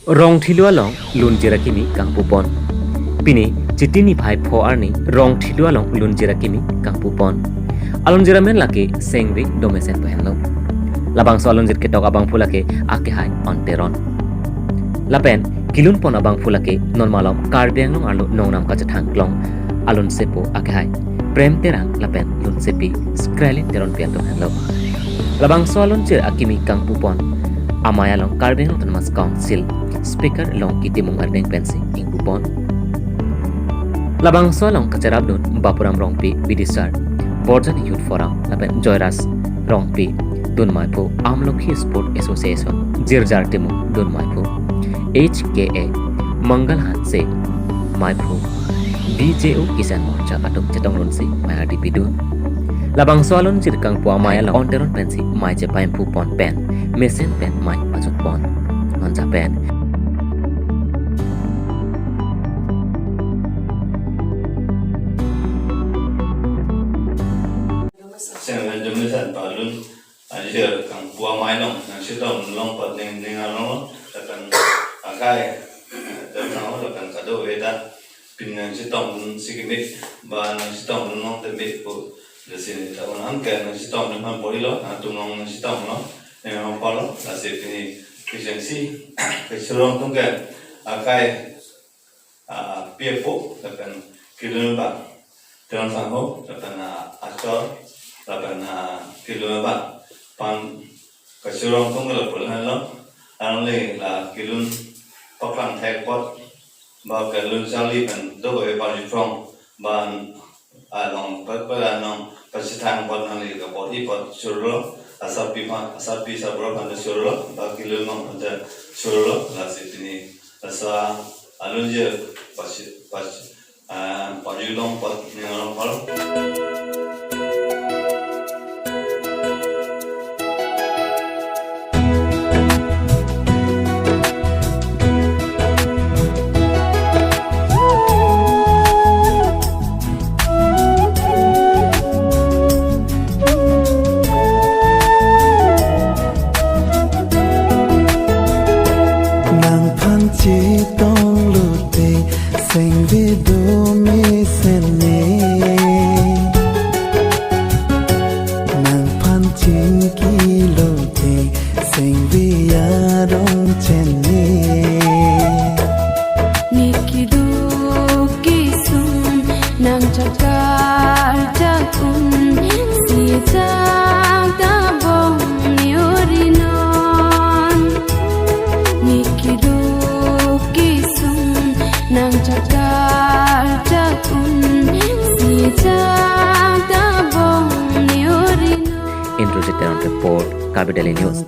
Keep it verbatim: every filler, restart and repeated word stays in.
Rongthilo along lunjir akimi kangpupon. Pini Chiti niphai pho arni Rongthilo along lunjir akimi kangpupon. Alunjir amen lake Sengve Domesen pu henlo. Labangso alunjir ketok abangphu lake akehai Onteron. Lapen kelunpon abangphu lake non malom Karbi Anglong arlo nongnam kachethang klong alunsepo akehai Prem Terang lapen lunsepi Skrelin Teronpi atum henlo. Labangso alunjir akimi kangpupon amei along Karbi Anglong Autonomous Council Speaker Longki Timung ardeng pensi ingpupon. Labangso along kacherapdun Bapuram Rongpi, Bidisar, Borjan Youth Forum lapen Joyras Rongpi dunmeiphu, Amlokhi Sport Association Jirjar Timung dunmeiphu, H K A Mangal Hanse meiphu, B J O Kisan Morcha atum chetong lunsi mei ardi pidun. Labangso alunjir kangpu amei along Onteron pensi mei chepaimphupon pen mesen pen mei pajutpon. Nonja pen Sengve Domesen pu alun, ajir kangpu amei along nangchetong long pat ning ning arong lapen akai, eh, dam nang lapen kadokave ta pini nangchetong sikimit ba nangchetong long tembe pu. Lasi ta unang ke nangchetong nang pori lo, nangtum long nangchetong lo, nang palo, lasi pini kechengsi kechurong atum ke akai, ah, Pi Apo, lapen kelun abang Teron Sangho, lapen, ah, achor, lapen, ah, kelun abang pan kachurong atum ke lapu lahenlo, alangli la kelun paklang thek apot, ba kelun charli pen dokave parjutphrong, ba along pat pat along pachethang apot nangli kapot-i apot churlo, asarpi aphan, asarpi asarbura aphan ta churlo, ba kelun abang aphan ta churlo, lasi pini laso alunjir pachi, pachi, ah, pajulong apot ning arong palo. Nangphan chetong lote Sengve Domesen ne. Nangphan chingki lote Sengve arong chen ne. Ne keduk kesung nangchakar chak un, sijang tabong ne ori non. Ne keduk kesung nangchakar chak un, sijang tabong ne ori non. Indrajit Teron report, Karbi Daily News.